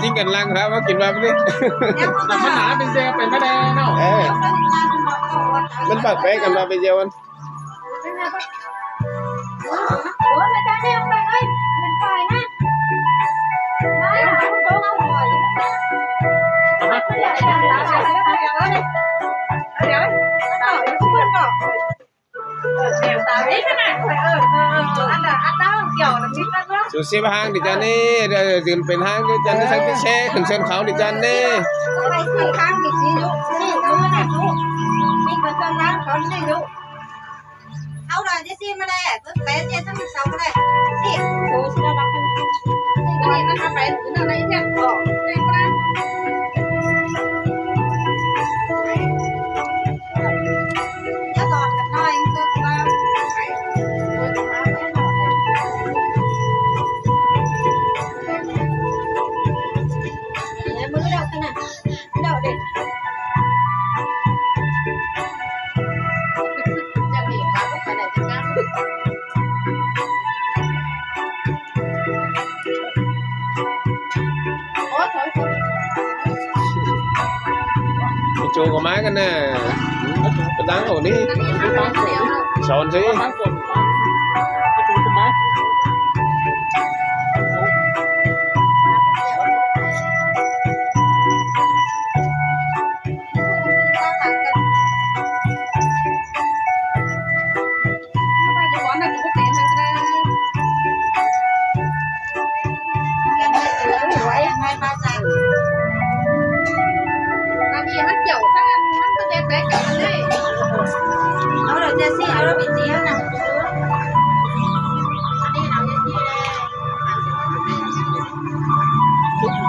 ຈິງກັນຫຼັງ ຖ້າວ່າກິນວ່ານີ້ ແລ້ວມັນໜາເປັນແຊວເປັນມະແດງເນາະ. ເອີ ມັນປາກແປກກັນວ່າເປັນແຊວມັນ. ສູຊິບຫາງຕິຈານີ້ ເອີ ຢືນເປັນຫາງຕິຈານີ້ ສັງເກດແຊຂຶ້ນເຊີນເຂົາຕິຈານີ້. ເອົາລະ ເຈຊີມາແລ້ວ ເບິ່ງໄປເຈຊັ້ນເສົາກໍໄດ້ ຊິ ໂອ້ ຊິໄດ້ຮັບກັນ ອັນນີ້ມັນເອົາໄປ ເອົາໄດ້ແທ້ບໍ່ ໄດ້ບໍ່ນະ. ໂຈກໍມາກັນນະ ປະຕັງເອົານີ້ ສອນຊິ.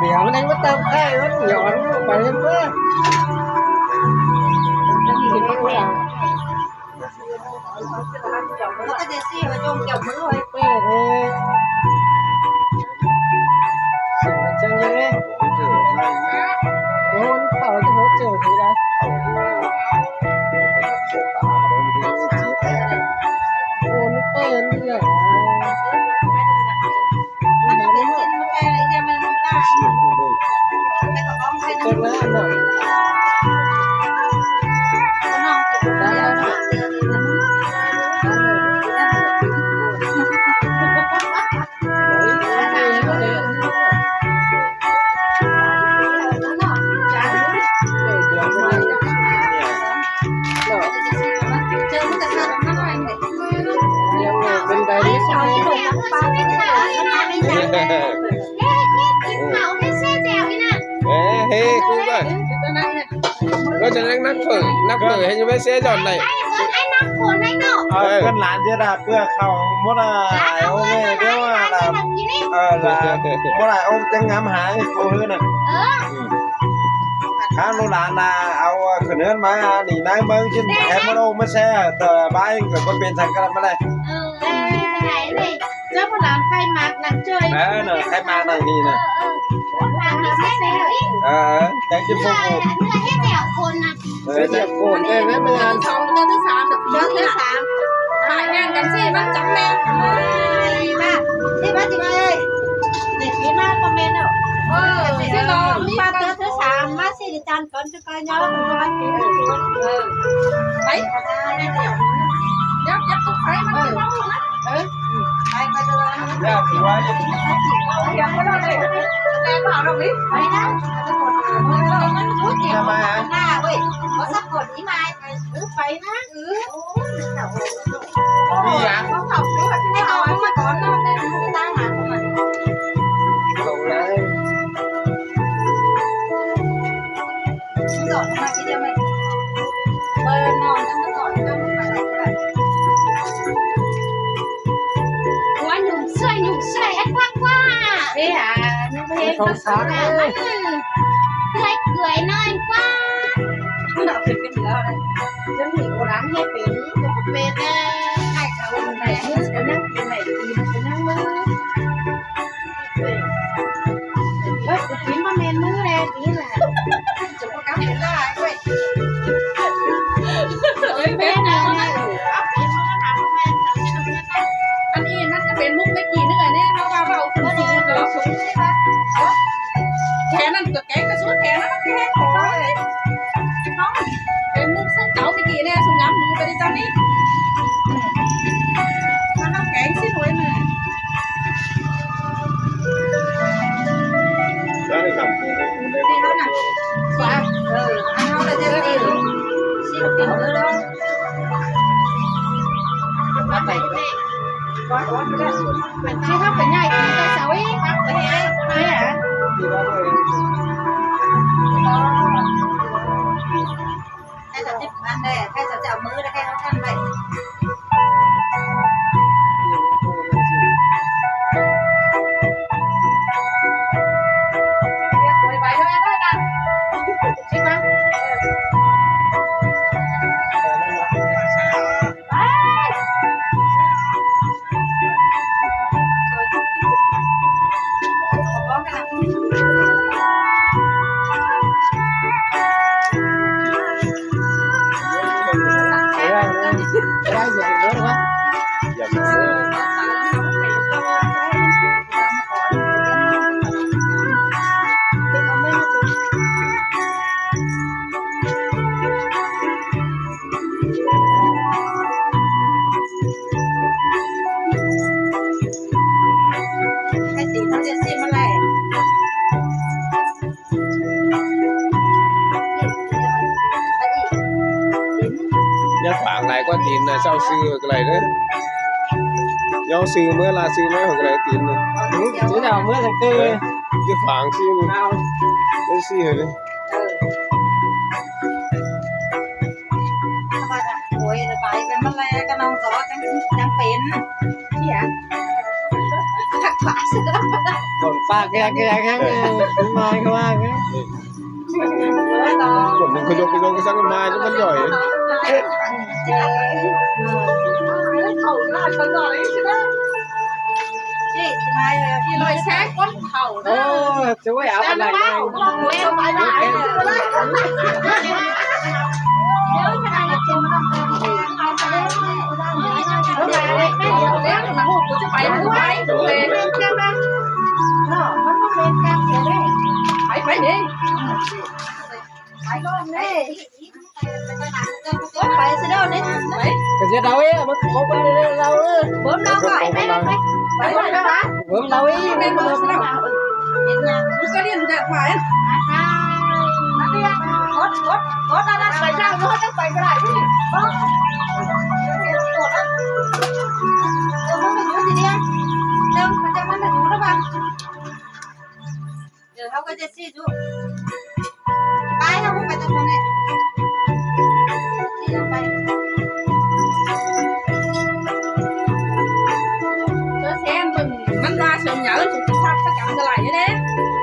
ດຽວມັນຍັງມາຕຳໄຄມັນຫຍ້ອນລົງໄປເຫັນບໍ່? ເອີ ເຮີ ຄືວ່າ ກໍຈະນັກ ນັກເຝີ ນັກເຝີໃຫ້ຢູ່ໄປເຊຈອນໄດ້ ເອີ ເອີ້ນຫຼານເຈດາເປືອເຂົ້າໝົດ ໂອເຄ ດຽວ ເອີ ຫຼານ ບໍ່ຫຼາຍອົງຈັ່ງງາມຫາຍໂກເຮີນນະ. ເອີ ອືມ ຂ້າລູກຫຼານນະ ເອົາຂຶ້ນເຮືອນມາ ນີ້ນາງເບິ່ງຊິ ແຖມໝົດອົງມາແຊ ແຕ່ບາຍກໍບໍ່ເປັນສັງກັດມາໄດ້. ເອີ ເຈົ້າຜູ້ຫຼານໃຜມັກນາງເຈີຍ ເອີ ໃຜມັກນາງນີ້ນະ ເອີ ເອີ ເອີ ແຕ່ງກິນໂກໂກ້ ເອີ ແຕ່ງໂກໂກ້ ແຕ່ງແມ່ນ ສອງເທື່ອ ສາມເທື່ອ ສາມ ຂາຍແຂ່ງກັນຊິ ມັນຈັກແມ່ນ ເອີ ຊິວ່າ ຊິວ່າ ເອີຍ ເດັກນີ້ມາຄອມເມັນເນາະ ເອີ ຊິລອ ມີປາເທື່ອ ສາມ ມາຊິ ອາຈານກ່ອນ ເອີ ໄປ ດຽວເກັບຕຸກໄປ ມັນຊິເວົ້ານະ ເອີ ໄປ ໄປ ໄປ ໄປນະ ເອີ ໄປນະ ເອີ ໄປນະ ເອີ ມີຫຍັງ ເຂົາເຂົ້າໄປວ່າຊິເອົາມາກ່ອນເນາະ ແຕ່ມັນກໍຕາມຫາຂອງມັນ ເຂົ້າໄດ້ ຫົວຫຍຸ້ງເຊື່ອຫຍຸ້ງເຊື່ອ ແອັດຄວາຄວາ ເອີ ຂອງສາວ ເອີ ເກືອຍໆ ໜ້ອຍກວ່າ ເຈົ້າໜີໂກດັງເຮັດເປັນ ເປັນແຕ່ ໃຫ້ເຂົາແບບນີ້ ກໍຍັງກິນໄດ້ ກິນກໍຍັງເບິ່ງ ເອີ ເອີ ກິນບໍ່ແມ່ນມື້ແລະ ນີ້ແຫຼະ ຈະບໍ່ກັບເປັນຫຼາຍເວີຍ ເອີ ແມ່ນແລ້ວ ອັນນີ້ມັນກໍເປັນມຸກແມ່ກີ້ເນື້ອເດ້ ເຮົາວ່າເວົ້າຂຶ້ນສູງ ເອີ ສູງ ເອີ ແຖວນັ້ນກໍແກງກະສູນ ແຖວນັ້ນມັນແກງຂອງເຮົາເດ້ ເຮົາເປັນມຸກເຊິ່ງເຕົາເມື່ອກີ້ແນ່ ສຸງາມດູໄປເດ້ເຈົ້ານີ້ ມັນເອົາແກງຊິໂຫຍມາ ໄດ້ຄັບ ນີ້ເຮົານະ ເອີ ອັນເຮົາລະຈະໄດ້ຊິເປັນເອີ ເຮົາ ເຮົາໄປ ເປັນທີ່ເຮົາເປັນໃຫຍ່ ເປັນເຈົ້າສາວອີກ ເອີ ໃຫ້ເຂົາຕິດອັນແດ່ ໃຫ້ເຂົາຈະເອົາມື ແລ້ວໃຫ້ເຮົາທັນໄວ້ ໄປ ໄປ ໄປ ໄປ ໄປ ໃຫ້ຕີນເຮົາຈະຊິມາໄລ່ ຢ່າຂວາງຫຼາຍກວ່າຕີນນະ ເຈົ້າຊື່ກໍໄດ້ເດີ ເຈົ້າຊື່ເມືອລະຊື່ມາກໍໄດ້ຕີນນະ ອື ຈະເອົາເມືອຕັ້ງແຕ່ ຢ່າຂວາງຊື່ ເອົາ ຈັ່ງຊີ້ເລີຍ ເອີ ໂອ້ຍ ໄປເປັນມາແລກະນ້ອງສອ ຈັ່ງ ຈັ່ງເປັນ ເອີ ຄັກຂວາຊື່ ຄົນປາກແກກແກກແຮງ ເອີ ມາຍກໍວ່າ ຄົນໜຶ່ງຂະຍົກຂະຍົກກະສັງມາຍ ແລ້ວມັນຍ່ອຍ ເອີ ເຂົ້າໜ້າເຂົາໜ້ອຍຊິນະ ນີ້ ຊິມາຍເລີຍ ທີ່ລອຍແຊກ ເຂົ້າ ໂອ້ຍ ຈະໄວ້ເອົາອັນໃດ ເອົາ ເອົາ ເອົາ ເອົາ ໄປ ໄປເດ້ ໄປລອງເດ້. ໄປຊິເດີນີ້ ໄປ ກະຊິເດົາເອງ ມັນກົບໄປເດີເດົາເອີ ເບິ່ງເດົາກ່ອນ ໄປ ໄປ ໄປ ໄປ ເບິ່ງເດົາເອງ ແມ່ນບໍ່ຊິເດົາ ເຫັນຫຍັງ ມັນກະຫຼິ້ນແບບໄປ ກົດ ກົດ ກົດ ອັນນັ້ນໄປເຈົ້າ ເຮົາຈັ່ງໄປກໍໄດ້ ເບິ່ງ ເອີ ມັນກະຢູ່ຊິເດ ເບິ່ງ ມັນຈະ ມັນກະຢູ່ລະຫວ່າງ ເອີ ເຮົາກໍຈະຊີ້ຈຸ ໄປ ເຮົາໄປຕະໂກນນີ້ ຊີ້ລົງໄປ ເຈົ້າແຊນເບິ່ງ ມັນວ່າສ່ວນໃຫຍ່ມັນຖືກສັບສະກຳກະຫຼາຍເດ້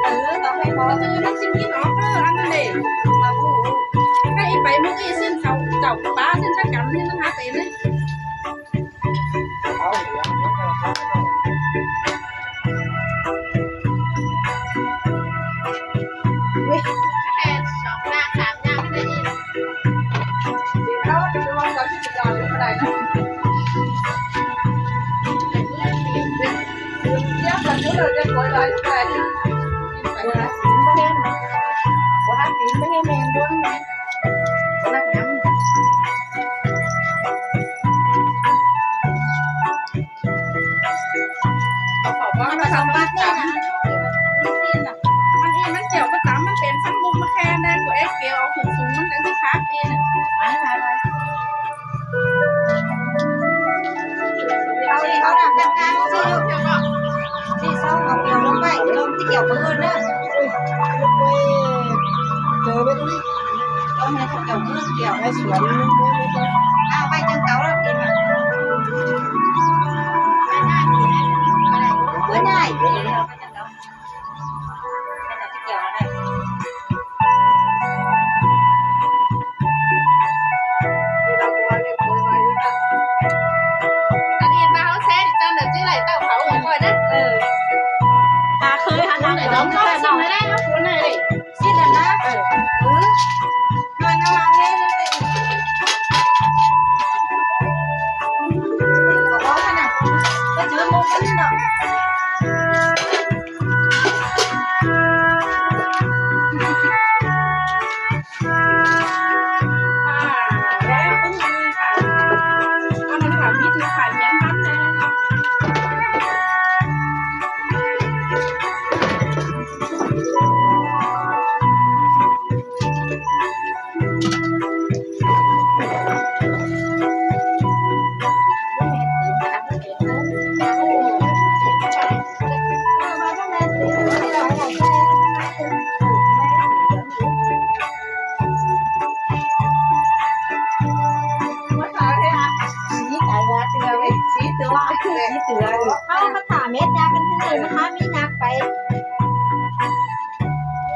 ເອີ ຕໍ່ໄປບໍ່ ເອີ ມັນຊິມີເນາະ ເອີ ອັນນັ້ນເດ້ ໃຫ້ໄປມື້ນີ້ ເຊິ່ງເຂົາເຈົ້າປາ ເຊິ່ງສະກຳນີ້ມັນຫາໄປເດ້. ເຂົາບອກວ່າສຳລັບການ ອັນນີ້ມັນກ່ຽວກັບຕຳ ມັນເປັນຊັ້ນບຸກມະແຄນແດ່ ໂຕເອງກຽວເອົາຂຶ້ນສູງ ມັນຈັ່ງຊິຄັກເອງ ໄປ ໄປ ໄປ ເອົາ ເອົາດາບກາງໆ ຊີ້ ຊີ້ ເອົາກຽວລົງໄປ ລົງຊິກ່ຽວມື້ອື່ນເດີ ເຈີໄວ້ຕົງນີ້ ຕ້ອງໃຫ້ເຂົາເຈົ້າຄືນກ່ຽວໃຫ້ສວນ ເອົາໄວ້ຈັ່ງເກົ່າລະຕິ ເອົາໄວ້ຈັ່ງເກົ່າ ໃຫ້ເຂົາຊິກ່ຽວໄດ້ ອັນນີ້ມາເຮົາແຊນຈັນເດີ ຈື່ໄຫຼເຕົ້າເຂົາຂ້ອຍເດີ ເອີ ຫາເຄີຍຫານຳ ເອົາເຂົ້າຊິມໄດ້ເນາະ ຄົນໄດ້ ຊິນະ ເອີ ມານະ ເຮັດ ເຮັດ ເຮັດ ເອົາອອກຫັ້ນນະ ໄປເຈີໝູ່ກັນເນາະ.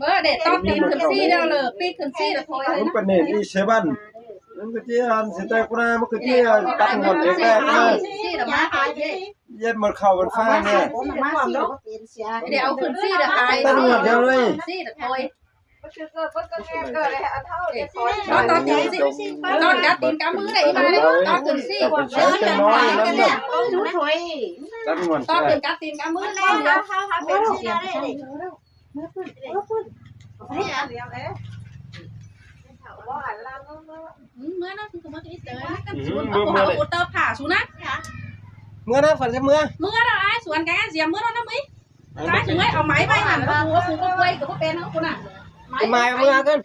ເບິ່ງເດ້ ຕອນຕີນຂຶ້ນສີ່ແລ້ວເລີ ປີກຂຶ້ນສີ່ແລ້ວຖອຍເລີຍນະ. ມັນປະເນີດອີ່ເຊບັນ ມັນກໍຊິອັນຊິແຕກພຸ້ນນະ ມັນກໍຊິຕັດງອນແຕກມາ ສີ່ແລ້ວມາຫາເຢັບ ເຢັບໝົດເຂົ້າໝົດຟາງເນຍ ເດ້ເອົາຂຶ້ນສີ່ແລ້ວຫາຍ ຕັດງອນດຽວເລີຍ ສີ່ແລ້ວຖອຍ. ຕອນ ຕອນຕີນສີ່ ຕອນກັດຕີນກຳມືໄດ້ອີ່ບາດນີ້ ຕອນຂຶ້ນສີ່ ຕອນຂຶ້ນກັດຕີນກຳມືໄດ້ ເຮົາ ເຮົາ ເຮົາເປັນເສຍ ອືມ ເມືອນະ ຄືເມືອນອີ່ເຕີນ ອືມ ເມືອ ເມືອ ເອົາເຕີຜ້າສູນະ ເມືອນະ ຝັນຈະເມືອ ເມືອລະ ອ້າຍສວນກັນ ສຽມເມືອລະນະ ມື້ ອ້າຍສວນ ເອົາໄມ້ໄວ້ຫັ້ນ ເອົາປູ ເອົາປູກະກວຍກະບໍ່ເປັນເນາະ ພຸ້ນນະ ໄມ້ ໄມ້ເມືອກັນ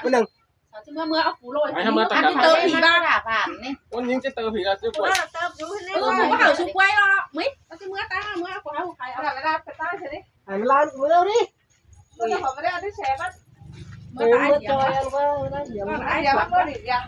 ຜູ້ໜຶ່ງ ເອົາຊິເມືອ ເມືອເອົາປູໂລຍ ໄປເມືອ ອັນນີ້ເຕີຜີບາດ ໂອ້ຍ ຍິງຈະເຕີຜີລະ ເຕີຜີ ເອີ ເຂົາເອົາສູກວຍເນາະ ມື້ ເອົາຊິເມືອຕາ ເມືອເອົາປູເອົາໄຂ່ ເອົາເວລາໄປຕາຍຊິ ໃຫ້ມັນລານເມືອນີ້ ເມືອ ເຂົາບໍ່ໄດ້ເອົາໄດ້ແຊມາ ເມືອຕາຍ ເມືອຈອຍ ເມືອຕາຍ ດຽວມັນບໍ່ໄດ້ດຽວ